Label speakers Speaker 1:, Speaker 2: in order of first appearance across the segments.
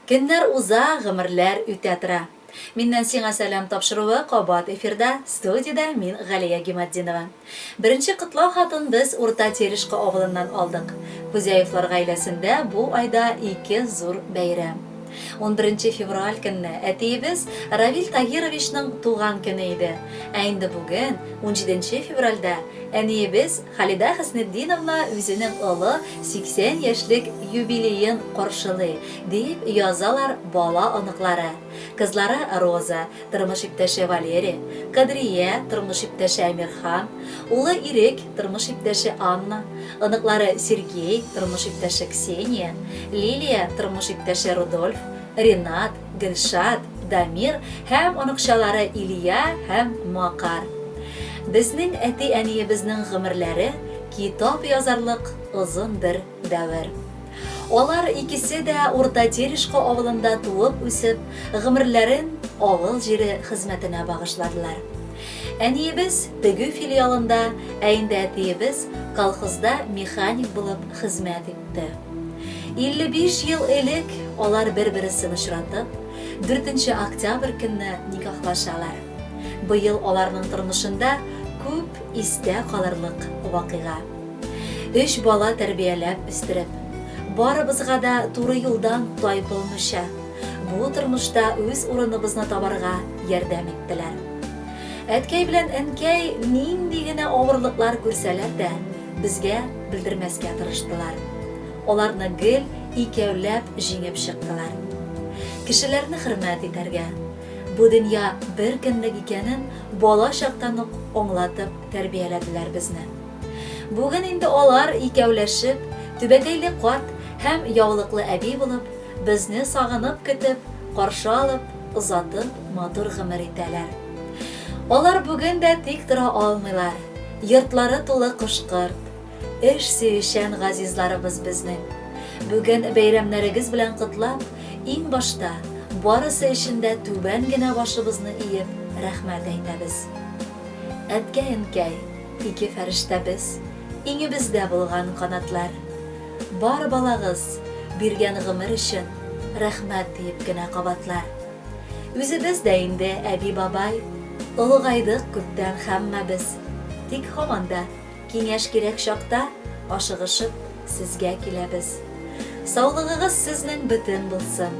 Speaker 1: Көннәр уза, гомерләр үтә тора. Миннән сиңа сәлам тапшыруы кабат эфирда, студиядә мин Галия Гиматдинова. Беренче котлау хатын без Урта Терешка авылыннан алдык. Кузяевлар гаиләсендә бу айда ике зур бәйрәм. Унберенче февраль көнне әтиебез Равил Тагировичның туган көне иде. Ә инде бүген, унҗиденче февральдә, әниебез Халидә Хөснетдиновна үзенең олы 80 яшьлек юбилеен каршылый, дип язалар бала-оныклары. Кызлары Роза, тормыш иптәше Валерий, Кадрия, тормыш иптәше Әмирхан, улы Ирек, тормыш иптәше Анна, оныклары Сергей, тормыш иптәше Ксения, Лилия, тормыш иптәше Рудольф, Ренат, Гөлшат, Дамир һәм оныкчалары Илья һәм Макар. Безнең әти-әниебезнең гомерләре китап язарлык озын бер дәвер. Алар икесе дә Урта Терешка авылында туып-үсеп, гомерләрен авыл җире хезмәтенә багышладылар. Әниебез тегү филиалында, ә инде әтиебез колхозда механик булып хезмәт итте. 55 ел элек алар бер-бересен очратып, дүртенче октябрь көнне никахлашалар. Быел аларның тормышында күп истә калырлык вакыйга. Өч бала тәрбияләп үстереп, барыбызга да туры юлдан тайпылмыйча, бу тормышта үз урыныбызны табарга ярдәм иттеләр. Әткәй белән әнкәй нинди генә авырлыклар күрсәләр дә, безгә белдермәскә тырыштылар. Аларны гел икәүләп җиңеп чыктылар. Кешеләрне хөрмәт итәргә, бу дөнья бер көнлек икәнен бала чактан ук аңлатып тәрбияләделәр безне. Бүген инде алар икәүләшеп, түбәтәйле карт һәм яулыклы әби булып, безне сагынып көтеп, каршы алып, озатып, матур гомер итәләр. Алар бүген дә тик тора алмыйлар. Йортлары тулы кош-корт. Эш сөючән газизларыбыз безнең. Бүген бәйрәмнәрегез белән котлап, иң башта, барысы өчен дә түбән генә башыбызны иеп, рәхмәт әйтәбез. Әткәй-әнкәй, ике фәрештәбез, иңебездә булган канатлар. Бар балагыз, биргән гомер өчен рәхмәт диеп кенә кабатлар. Үзебез дә инде әби-бабай, олыгайдык күптән һәммәбез. Тик һаман да Киңәш кирәк чакта, ашыгышып, сезгә киләбез. Саулыгыгыз сезнең бөтен булсын,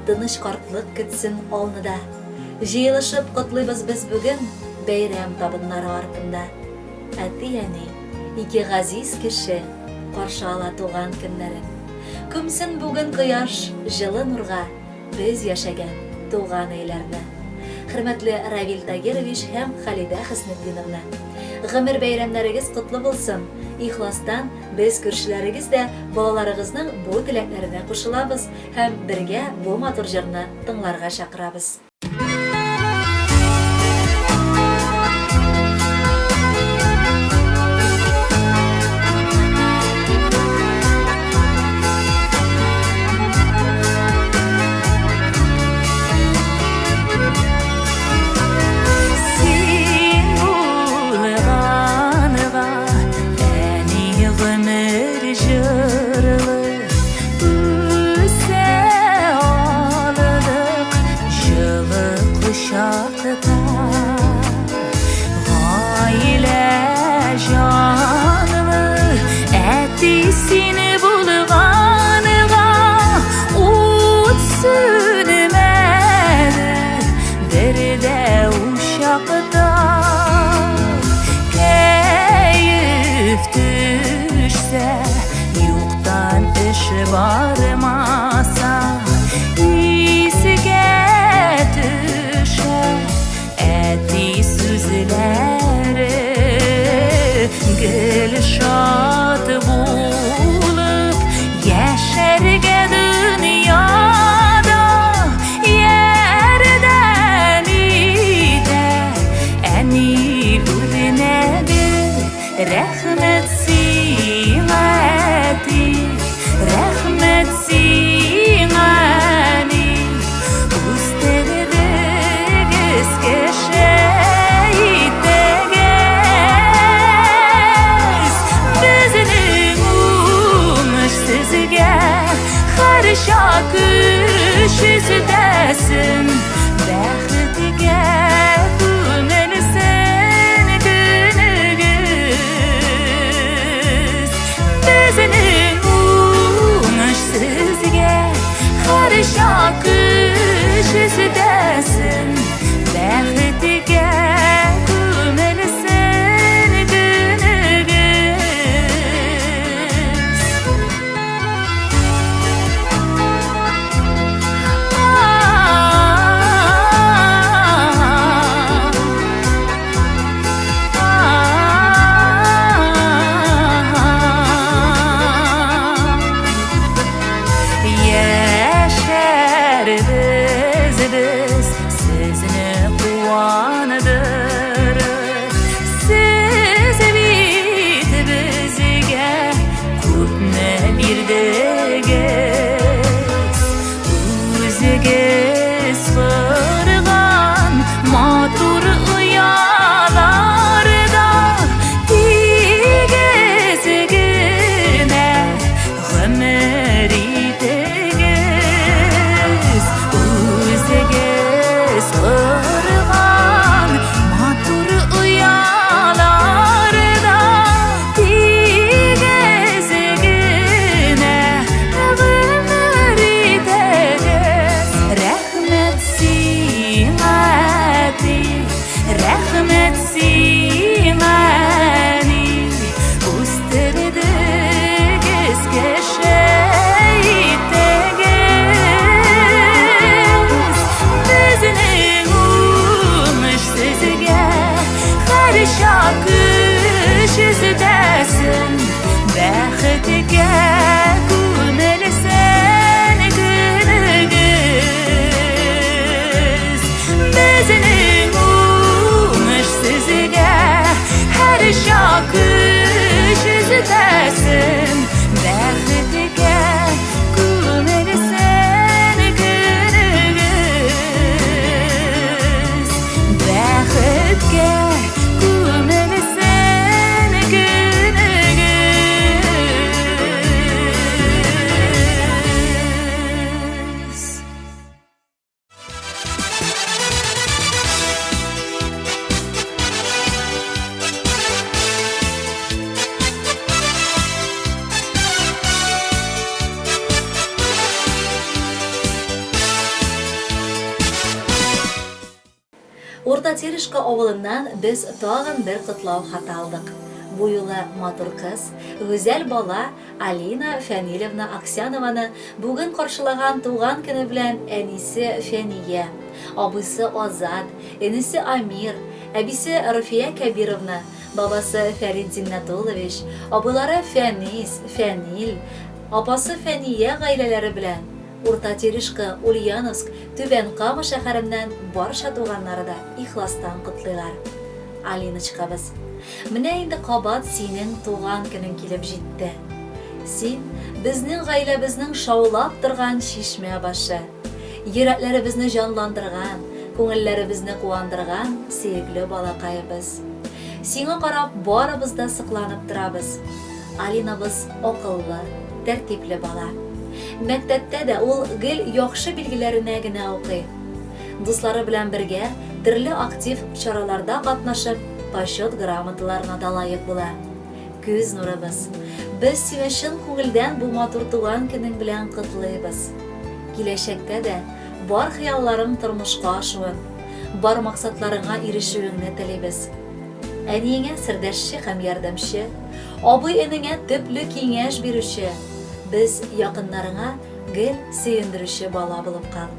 Speaker 1: тыныч картлык көтсен алныда. Җыелышып котлыйбыз без бүген бәйрәм табыннары артында. Әти-әни, ике газиз кеше каршы ала туган көннәрен. Күмсен бүген кояш җылы нурга Без яшәгән туган өйләрне. Хөрмәтле Равил Тагирович һәм Халидә Хөснетдиновна! Гомер бәйрәмнәрегез котлы булсын! Ихластан, без күршеләрегез дә балаларыгызның бу теләкләренә кушылабыз һәм бергә бу матур җырны тыңларга чакырабыз.
Speaker 2: Син булганга әни гомер җырлы үсә алдык җылы кочакта. Гаилә җанлы, әти сине булганга ут сүнмәде бер дә учакта. Кәеф төшсә, юктан эш бармаса, искә төшә Әти сүзләре гел шат булып яшәргә дөньяда ярдәм итә әни үрнәге. Рәхмәт сиңа, әти, рәхмәт сиңа, әни. Үстердегез, кеше иттегез. Безнең уңыш сезгә һәрчак көч. Бәхеткә күмелсен көнегез. Безнең уңыш сезгә һәрчак көч өстәсен. Бәхеткә күмелсен көнегез. Бәхеткә күмелсен көнегез.
Speaker 1: Урта Терешка авылыннан без тагын бер котлау хаты алдык. Бу юлы матур кыз, гүзәл бала Алина Фәнилевна Аксянованы бүген каршылаган туган көне белән әнисе Фәния, абыйсы Азат, энесе Амир, әбисе Руфия Кәбировна, бабасы Фәрит Зиннәтуллович, абыйлары Фәнис, Фәнил, апасы Фәния гаиләләре белән Урта Терешка, Ульяновск, Түбән Кама шәһәреннән барча туганнары да ихластан котлыйлар. Алиночкабыз, менә инде кабат синең туган көнең килеп җитте. Син, безнең гаиләбезнең шаулап торган чишмә башы. Йөрәкләребезне җанландырган, күңелләребезне куандырган сөекле балакаебыз. Сиңа карап барыбыз да сокланып торабыз. Алинабыз акыллы, тәртипле бала. Мәктәптә дә ул гел яхшы билгеләренә генә укый. Дуслары белән бергә төрле актив чараларда катнашып, Почет грамоталарына да лаек була. Күз нурыбыз, без сине чын күңелдән бу матур туган көнең белән котлыйбыз. Киләчәктә дә бар хыялларың тормышка ашуын, бар максатларыңа ирешүеңне телибез. Әниеңә сердәшче һәм ярдәмче, абый-энеңә төпле киңәш бирүче, без якыннарыңа гел сөендерүче бала булып кал.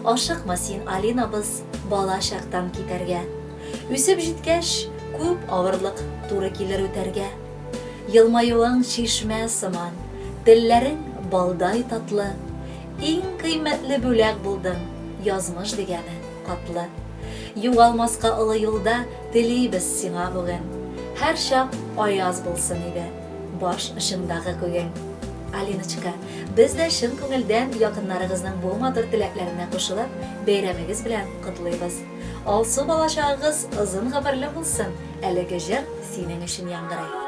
Speaker 1: Ашыкма син, Алинабыз, бала чактан китәргә. Үсеп җиткәч, күп авырлык туры килер үтәргә. Елмаюың чишмә сыман, телләрең балдай татлы. Иң кыйммәтле бүләк булдың, язмыш дигәне катлы. Югалмаска олы юлда телибез сиңа бүген. Һәрчак аяз булсын иде баш очыңдагы күгең. Алиночка, без дә чын күңелдән якыннарыгызның бу матур теләкләренә кушылып, бәйрәмегез белән котлыйбыз. Алсу балачагыгыз озын гомерле булсын, әлеге җыр синең өчен яңгырый.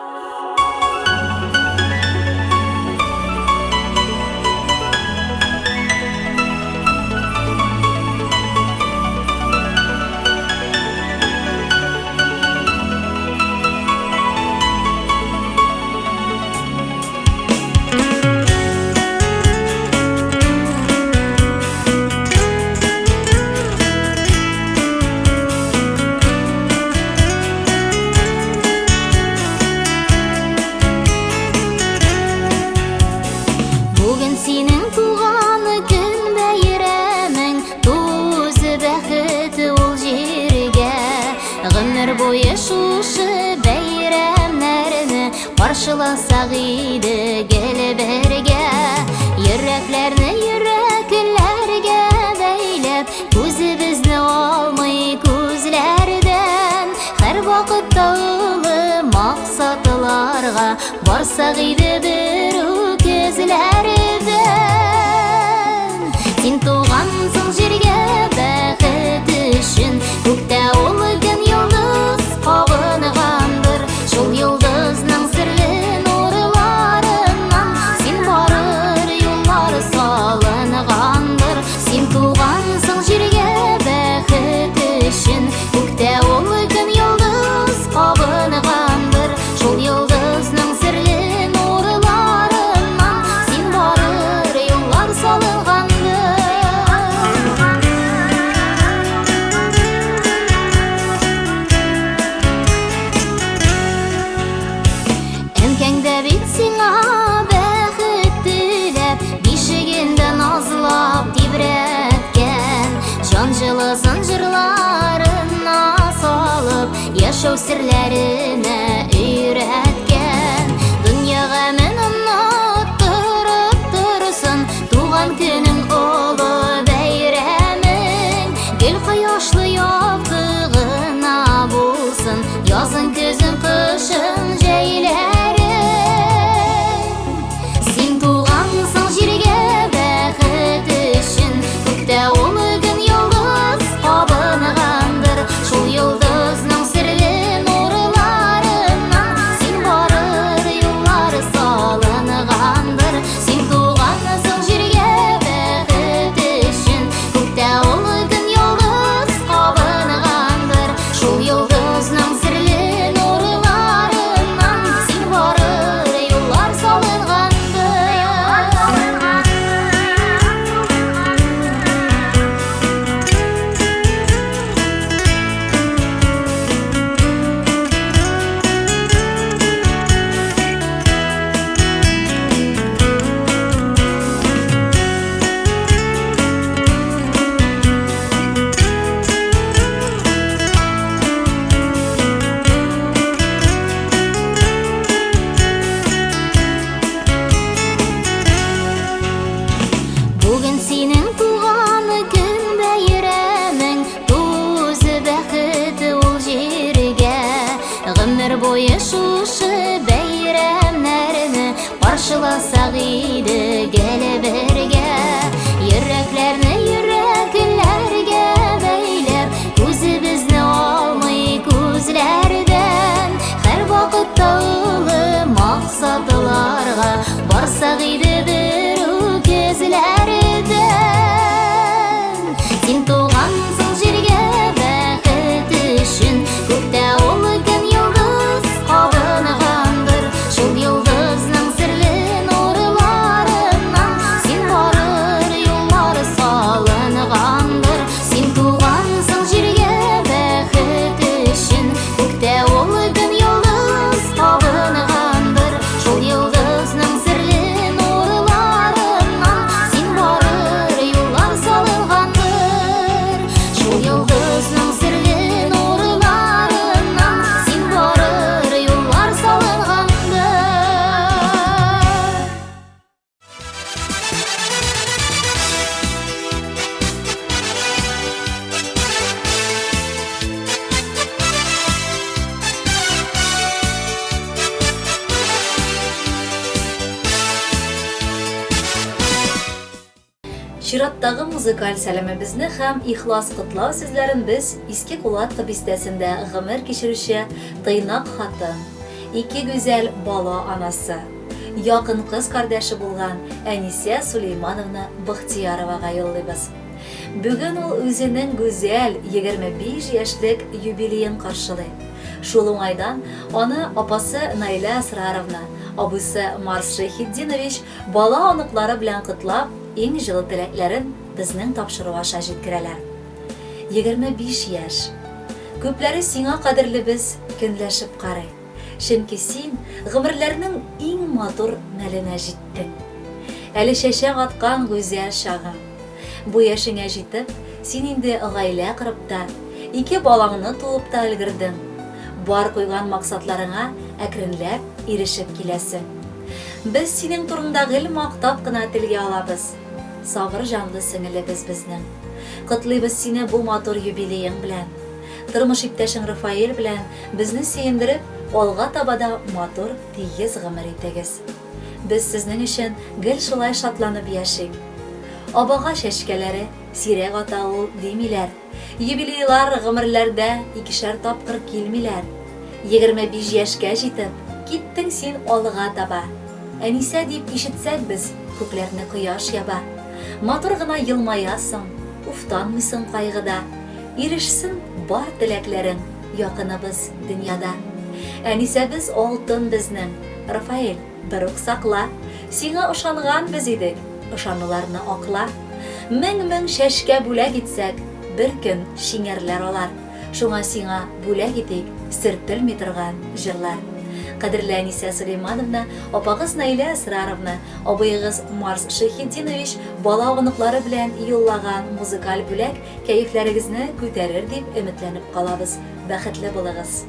Speaker 3: Бүген синең туган көн бәйрәмең, Туз бәхет ул җиргә. Гомер буе шушы бәйрәмнәрне Каршыласак иде гел бергә. Йөрәкләрне йөрәкләргә бәйләп, Күзебезне алмый күзләрдән. Һәрвакытта олы максатларга Барсак иде бер үк эзләрдән. Син тугансың җиргә бәхет өчен, Күктә ул көн йолдыз кабынгандыр. Шул йолдызның серле нурларыннан Син барыр юллар салынгандыр. Син тугансың җиргә бәхет өчен, Күктә ул көн йолдыз кабынгандыр. Шул йолдызның серле нурларыннан Син барыр юллар салынгандыр. Әнкәң дә бит сиңа бәхет теләп, Бишегендә назлап тибрәткән. Җан җылысын җырларына салып, Яшәү серләренә өйрәткән. Дөнья гамен Язын, көзен, кышын, җәйләрен. Син тугансың җиргә бәхет өчен, Күктә ул көн йолдыз кабынгандыр. Шул йолдызның серле нурларыннан Син барыр юллар салынгандыр. Син тугансың җиргә бәхет өчен, Күктә ул көн йолдыз кабынгандыр. Шул йолдызның серле нурларыннан Син барыр юллар салынгандыр. Бүген синең туган көн бәйрәмең, Туз бәхет ул җиргә. Гомер буе шушы бәйрәмнәрне Каршыласак иде гел бергә. Йөрәкләрне йөрәкләргә бәйләп, Күзебезне алмый күзләрдән. Һәр вакытта олы максатларга Барсак иде бер үк эзләрдән. Син тугансың җиргә бәхет өчен, Күктә ул көн йолдыз кабынгандыр. Шул йолдызның серле нурларыннан Син барыр юллар салынгандыр. Син тугансың җиргә бәхет өчен, Күктә ул көн йолдыз кабынгандыр. Шул йолдызның серле нурларыннан Син барыр юллар салынгандыр. Шул йолдызның серле нурларыннан Син барыр юллар салынгандыр.
Speaker 1: Чираттагы музыкаль сәламебезне һәм ихлас котлау сүзләрен без Иске Кулатка бистәсендә гомер кичерүче тыйнак хатын, ике гүзәл бала анасы, якын кыз кардәше булган Әнисә Сулеймановна Бахтияровага юллыйбыз. Бүген ул үзенең гүзәл 25 яшьлек юбилеен каршылый. Шул уңайдан аны апасы Наилә Асраровна, абыйсы Марс Шәйхетдинович бала оныклары белән котлап, иң җылы теләкләрен безнең тапшыру аша җиткерәләр. 25 яшь. Күпләре сиңа кадерлебез көнләшеп карый. Чөнки син гомерләрнең иң матур мәленә җиттең. Әле чәчәк аткан гүзәл чагың. Бу яшеңә җитеп, син инде гаилә корып та, ике балаңны туып та өлгердең. Бар куйган максатларыңа әкренләп ирешеп киләсең. Без синең турында гел мактап кына телгә алабыз. Сабыр җанлы сеңелебез безнең. Котлыйбыз сине бу матур юбилеең белән. Тормыш иптәшең Рафаэль белән безне сөендереп, алга таба да матур, тигез гомер итегез. Без сезнең өчен гел шулай шатланып яшик. Абага чәчкәләре сирәк ата ул, димиләр. Юбилейлар гомерләрдә икешәр тапкыр килмиләр. 25 яшькә җитеп, киттең син алга таба. Әнисә дип ишетсәк без, күкләрне кояш яба. Матур гына елмаясың, уфтанмыйсың кайгыда. Ирешсен бар теләкләрең, якыныбыз дөньяда. Әнисәбез алтын безнең, Рафаэль, берүк сакла. Сиңа ышанган без идек, ышануларны акла. Мең-мең чәчкә бүләк итсәк, бер көн шиңәрләр алар. Шуңа сиңа бүләк итик сөртелми торган җырлар. Кадерле Әнисә Сөләймановна, апагыз Наилә Әсраровна, абыегыз Марс Шәйхетдинович бала оныклары белән юллаган музыкаль бүләк кәефләрегезне күтәрер дип өметләнеп калабыз. Бәхетле булыгыз!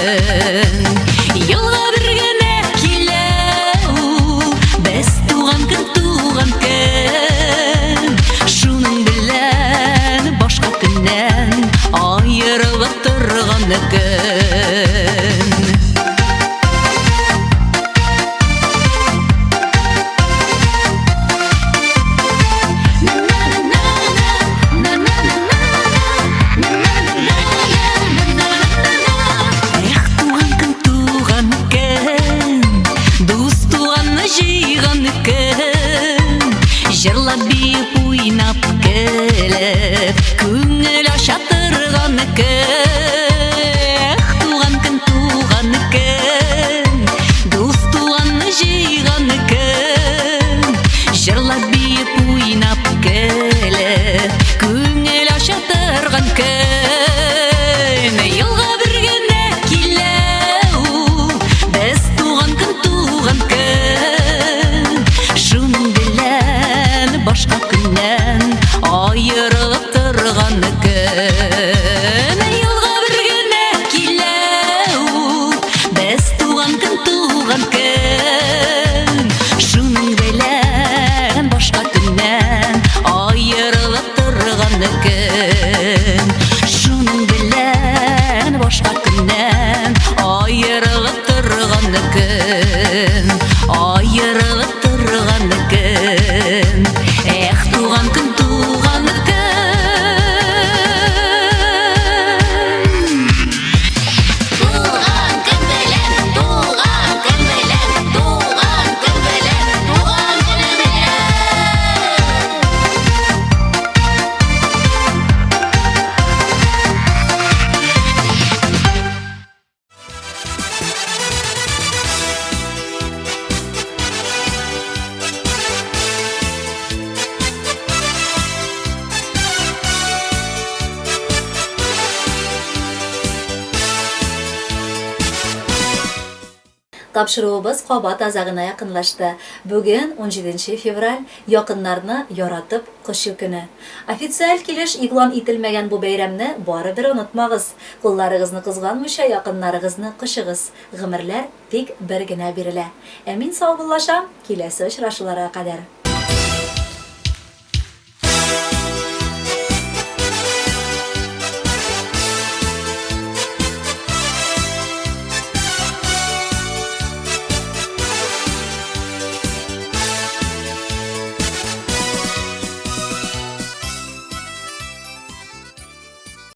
Speaker 2: көн. Елга бер генә килә ул, без туган көн, туган көн. Шуның белән башка көннән аерылып торган көн. Эх, туган көн, туган көн, дус туганны җыйган көн. Җырлап, биеп, уйнап, көлеп, күңел ача торган көн. Эх, туган көн, туган көн, дус туганны җыйган көн. Җырлап, биеп, уйнап, көлеп, күңел ача торган көн. Елга бер генә килә ул, без туган көн, туган көн. Шуның белән башка көннән аерылып торган көн. Елга бер генә килә ул, без туган көн, туган көн. Шуның белән башка көннән аерылып торган көн. Шуның белән башка көннән аерылып торган көн. Аерылып торган көн. Эх, туган көн, туган көн.
Speaker 3: Туган көн белән, туган көн белән, туган көн белән, туган көнең белән.
Speaker 1: Тапшыруыбыз кабат азагына якынлашты. Бүген, унҗиденче февраль, якыннарны яратып кочу көне. Официаль килеш игълан ителмәгән бу бәйрәмне барыбер онытмагыз. Кулларыгызны кызганмыйча якыннарыгызны кочыгыз. Гомерләр тик бер генә бирелә. Ә мин саубуллашам, киләсе очрашуларга кадәр.